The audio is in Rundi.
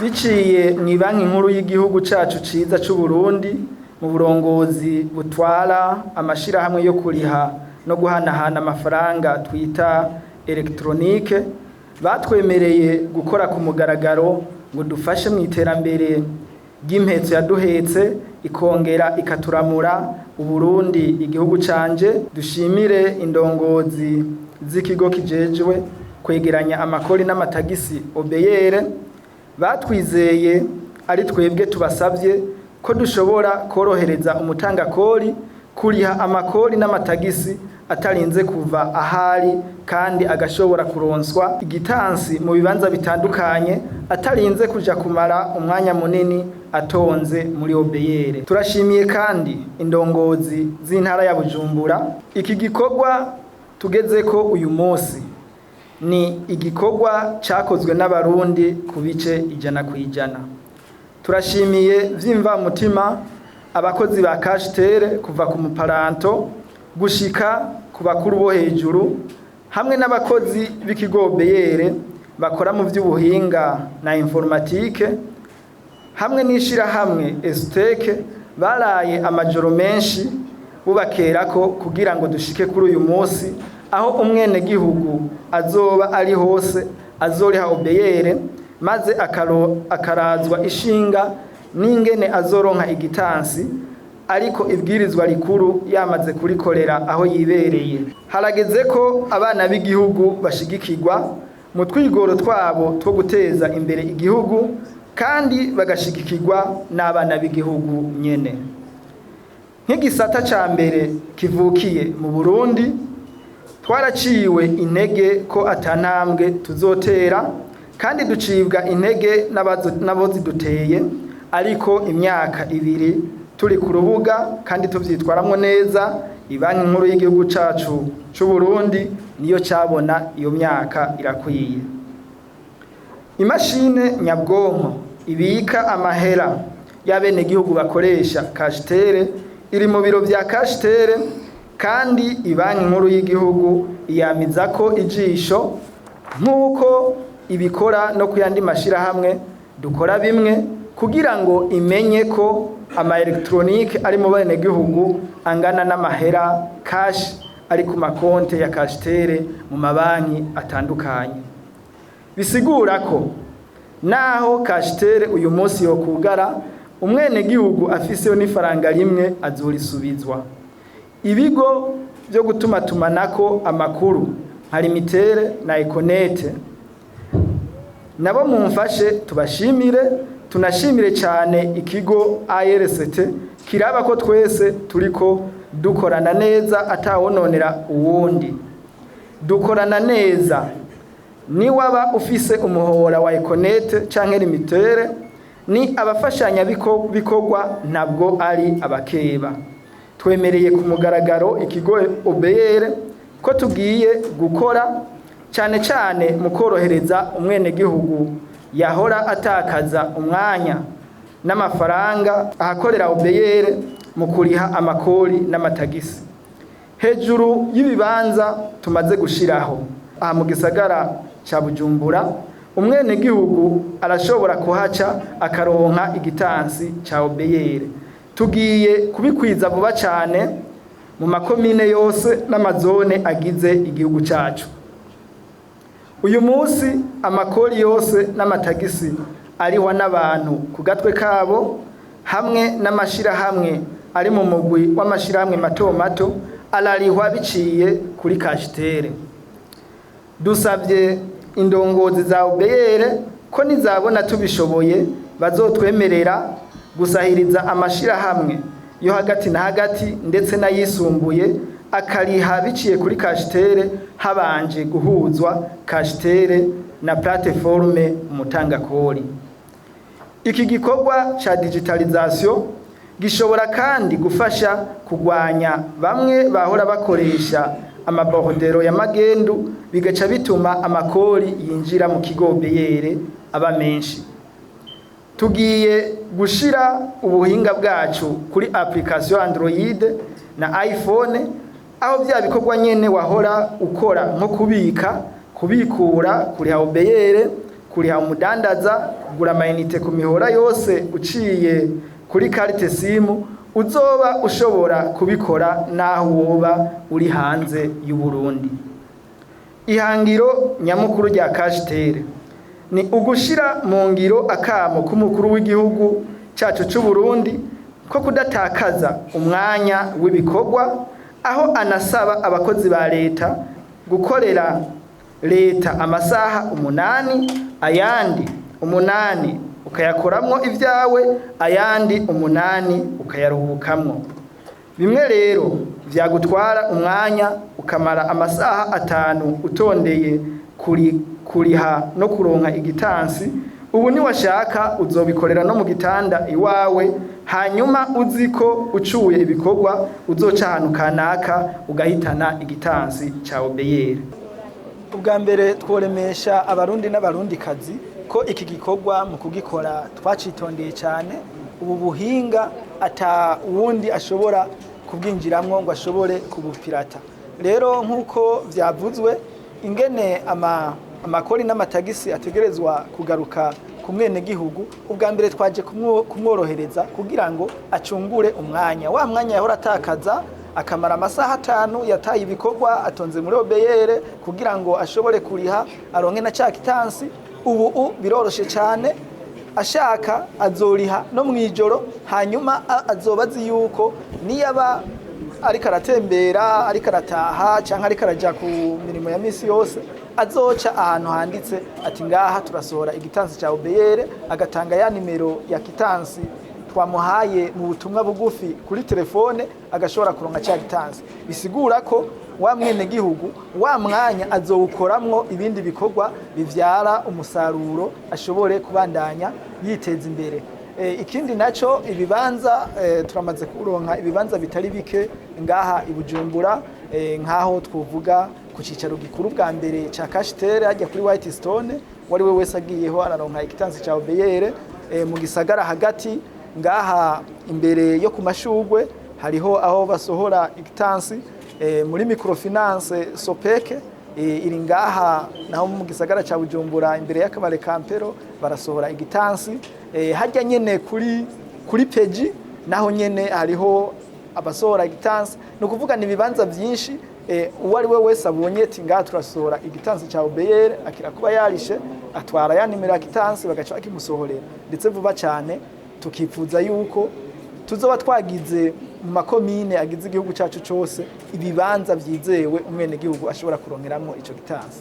Biciye mu Banki Nkuru y'igihugu cacu ciza c'u Burundi, mu burongozi butwara amashirahamwe yo kuriha no guhanahana amafaranga twita elegitoronike, batwemereye gukora ku mugaragaro ngo dufashe mu iterambere ry'impetso yaduhetse, ikongera ikaturamura Uburundi igihugu canje. Dushimire indongozi z'ikigo kijejwe kwegeranya amakori n'amatagisi, OBR, batwizeye ari twebwe tubasavye ko dushobora korohereza umutangakori kuriha amakori n'amatagisi atarinze kuva ahari, kandi agashobora kuronswa igitansi mu bibanza bitandukanye atarinze kuja kumara umwanya munini atonze muri OBR. Turashimiye kandi indongozi z'intara ya Bujumbura. Iki gikorwa tugezeko uyu munsi ni igikorwa cakozwe n'Abarundi ku bice 100%. Turashimiye vy'imvamutima abakozi ba Cashtel, kuva ku muparanto gushika ku bakuru bo hejuru, hamwe n'abakozi b'ikigo OBR bakora mu vy'ubuhinga na informatique, hamwe n'ishirahamwe Esteke baraye amajoro menshi bubakerako kugira ngo dushike kuri uyu munsi, aho umwenegihugu azoba ari hose azoriha OBR, maze akarazwa ishinga n'ingene azoronka igitansi, ariko ibwirizwa rikuru yamaze kurikorera aho yibereye. Harageze ko abana b'igihugu bashigikirwa mu twigoro twabo two guteza imbere igihugu, kandi bagashigikirwa n'abana b'igihugu nyene. Nk'igisata ca mbere kivukiye mu Burundi, twaraciwe intege ko atantambwe tuzotera, kandi ducibwa intege n'abo ziduteye. Ariko imyaka 2 turi ku rubuga kandi tuvyitwaramwo neza, Ibanki Nkuru y'igihugu cacu c'u Burundi niyo cabona iyo myaka irakwiye. Imashine nyabwonko ibika amahera y'abenegihugu bakoresha Cashtel iri mu biro vya Cashtel, kandi Ibanki Nkuru y'igihugu iyamiza ko ijisho nk'uko ibikora no ku yandi mashirahamwe dukora bimwe, kugira ngo imenye ko ama electronique ari mu benegihugu angana n'amahera cash ari ku makonte ya Cashtel mu mabanki atandukanye. Bisigura ko naho Cashtel uyu munsi yokugara, umwenegihugu afiseyo n'ifaranga rimwe azorisubizwa. Ibigo vyo gutumatumanako amakuru nka Lumitel na Econet nabo mumfashe tubashimire. Tunashimire cyane ikigo ARCT kiraba ko twese turiko dukorana neza atawononera uwundi. Dukorana neza. Niwaba ufise umuhora wa Econet canke Lumitel, ni abafashanya bikorwa, ntabwo ari abakeba. Twemereye ku mugaragaro ikigo OBR ko tugiye gukora cyane cyane mu korohereza umwenegihugu yahora atakaza umwanya n'amafaranga ahakorera OBR mu kuriha amakori n'amatagisi. Hejuru y'ibibanza tumaze gushiraho aha mu gisagara ca Bujumbura, umwenegihugu arashobora kuhaca akaronka igitansi ca OBR. Tugiye kubikwiza vuba cyane mu makomine yose n'amazone agize igihugu cacu. Uyu munsi amakori yose n'amatagisi arihwa n'abantu ku gatwe kabo, hamwe n'amashirahamwe ari mu mugwi w'amashirahamwe mato mato, ararihwa biciye kuri Cashtel. Dusabye indongozi za OBR ko nizabona tubishoboye bazotwemerera gusahiriza amashirahamwe yo hagati na hagati ndetse n'ayisumbuye, akariha biciye kuri Cashtel, habanje guhuzwa Cashtel na plateforme umutangakori. Iki gikorwa ca digitalisation gishobora kandi gufasha kugwanya bamwe bahora bakoresha amabordereaux ya magendu, bigaca bituma amakori yinjira mu kigo OBR aba menshi. Tugiye gushira ubuhinga bwacu kuri application Android na iPhone, aho bya bikorwa nyene wahora ukora nko kubika, kubikura, kuriha OBR. Kuriha umudandaza, kugura amayinite ku mihora yose uciye kuri carte SIM, uzoba ushobora kubikora naho woba uri hanze y'u Burundi. Ihangiro nyamukuru rya Cash-Tel ni ugushira mu ngiro akamo k'umukuru w'igihugu cacu c'u Burundi ko kudatakaza umwanya w'ibikorwa, aho anasaba abakozi ba leta gukorera leta amasaha 8, ayandi 8 ukayakoramwo ivyawe, ayandi 8 ukayaruhukamwo. Bimwe rero vyagutwara umwanya ukamara amasaha 5 utondeye kuriha no kuronka igitansi, ubu niwashaka uzobikorera no mu gitanda iwawe, hanyuma uzi ko ucuye ibikorwa uzoca ahantu kanaka ugahitana igitansi ca OBR. Ubwa mbere tworemesha abarundi n'abarundikazi ko iki gikorwa mu kugikora twacitondeye cyane. Ubu buhinga ata wundi ashobora kubwinjiramwo ngo ashobore kubupirata. Rero nk'uko vyavuzwe, ingene amakori n'amatagisi ategerezwa kugaruka ku mwenegihugu, ubwa mbere twaje kumworohereza kugira ngo acungure umwanya, wa mwanya yahora atakaza akamara amasaha 5 yataye ibikorwa atonze muri OBR kugira ngo ashobore kuriha aronke na ca kitansi. Ubu biroroshe cyane, ashaka azoriha no mwijoro, hanyuma azoba azi yuko niyaba ariko aratembera, ariko arataha canke ariko araja ku mirimo ya misi yose, azoca ahantu handitse ati ngaha turasohora igitansi ca OBR, agatanga ya nimero ya kitansi twamuhaye mu butumwa bugufi kuri telefone, agashobora kuronka ca gitansi. Bisigura ko wa mwenegihugu wa mwanya azowukoramwo ibindi bikorwa bivyara umusaruro, ashobore kubandanya yiteza imbere. Ikindi naco, ibibanza, turamaze kuronka ibibanza bitari bike ngaha i Bujumbura, nkaho twovuga ku cicaro gikuru bwa mbere ca Cash-Tel hajya kuri White Stone, wari we wese agiyeho araronka igitansi ca OBR. Mu gisagara hagati ngaha imbere yo ku mashugwe hariho aho basohora igitansi. Muri microfinance Sopeke iri ngaha naho mu gisagara ca Bujumbura imbere y'akabare Kampero barasohora igitansi. Hajya nyene kuri peji naho nyene hariho abasohora igitansi. Ni ukuvuga ni ibibanza byinshi, uwo ari we wese abonye ati ngaha turasohora igitansi ca OBR, akira kuba yarishe atwara ya nimero ya kitansi bagaca bakimusohorera ndetse vuba cyane. Tukifuza yuko tuzoba twagize mu makomine agize igihugu cyacu cose ibibanza vyizewe umwenegihugu ashobora kuronkeramwo ico gitansi.